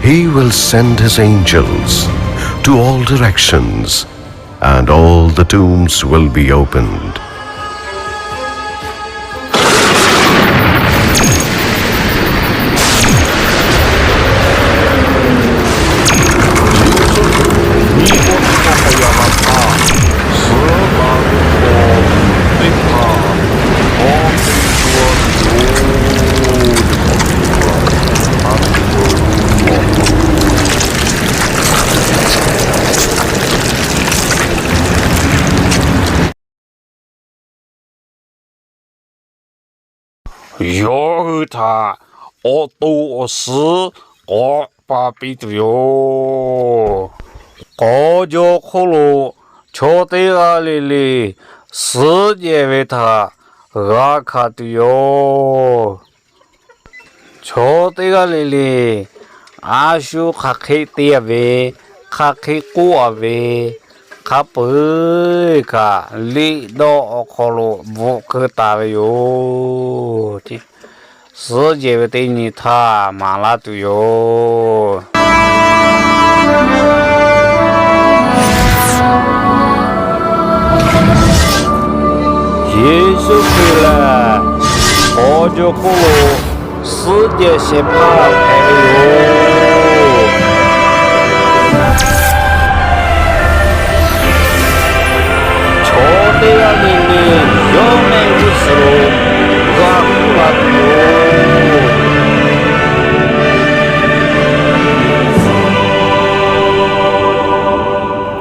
He will send his angels to all directions, and all the tombs will be opened. Yawˇ hui htaꞈ awˬ to awˬ suhˉ k'awꞈ pa piˇ tuˬ yoˬ. K'aw jaw hk'oˆ lo chaw teˇ g'aˇ le le suhˉ jehˬ ve htaꞈ g'a hkanˍ tuˬ yoˬ. Chaw teˇ g'aˇ le le a shu hk'aˬ hk'e te a ve, hk'aˬ hk'e k'oˆ a ve, hk'a peu-eˬ kaꞈ liꞈ dawˇ awˬ hk'aw lo bvuhꞈ keu taˍ ve yoˬ. Suhˉ jehˬ ve teˇ nyi htaˇ maˍ laˇ tuˬ yoˬ. Yeˍsuˆ Hkriꞈ lehˬ, k'aw jaw hk'oˆ lo suhˉ jehˬ shehˍ hpaˇ hpehꞈ ve yoˬ. Chaw teˇ g'aˇ le le yawˇ mehˆ g'uˇ suhˍ lo g'a k'oˆ la tuˬ yoˬ.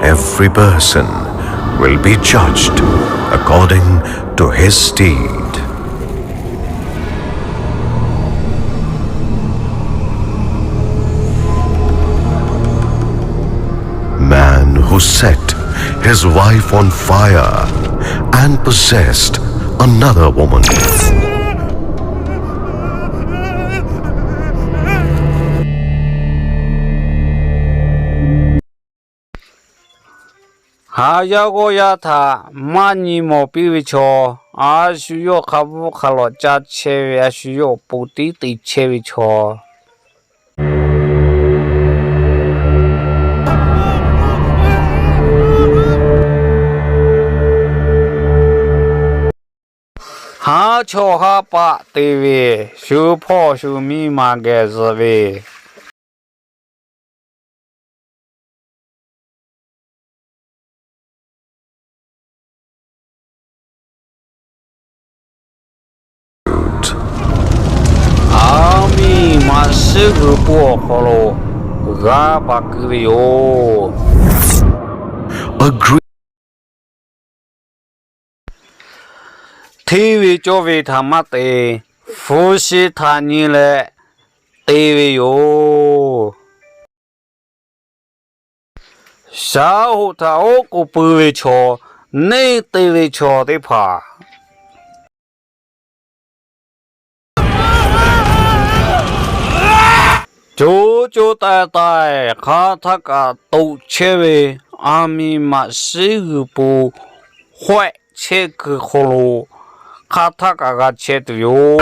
Every person will be judged according to his deed. Man who set his wife on fire and possessed another woman. Haˍ yaˇ g'awˇ yaˇ htaꞈ maˇ nyi mawˬ piˇ ve chaw, a shu yawˇ hk'a bvuhˆ hk'a lawꞈ caˇ chehˇ ve, a shu yawˇ awˬ pon tiˉ te chehˇ ve chaw, haˉ chawˇ haˉ paˆ te ve, shu hpawˇ shu miˇ ma geh zuhꞈ ve, aˬ miˇ maꞈ shiˉ g'uiˬ po awˬ hk'aw lo g'a paˍ keu ve yoˬ. Hteˇ ve cawˇ ve htaꞈ maˇ te, hpu shi htaꞈ nyi leh te ve yoˬ. Shaˉ hoꞈ htaꞈ oˉ k'oˍ pui ve chaw, neˇ te ve chaw teˇ hpaˍ, co co taiˍ taiˍ hk'a htaˇ kaꞈ toꞈ chehˇ ve aˬ miˍ maꞈ shiˉ g'uiˬ po hawehˆ chehˇ kuiˬ hk'aw lo hk'a htaˇ kaꞈ g'a chehˇ tuˬ yoˬ.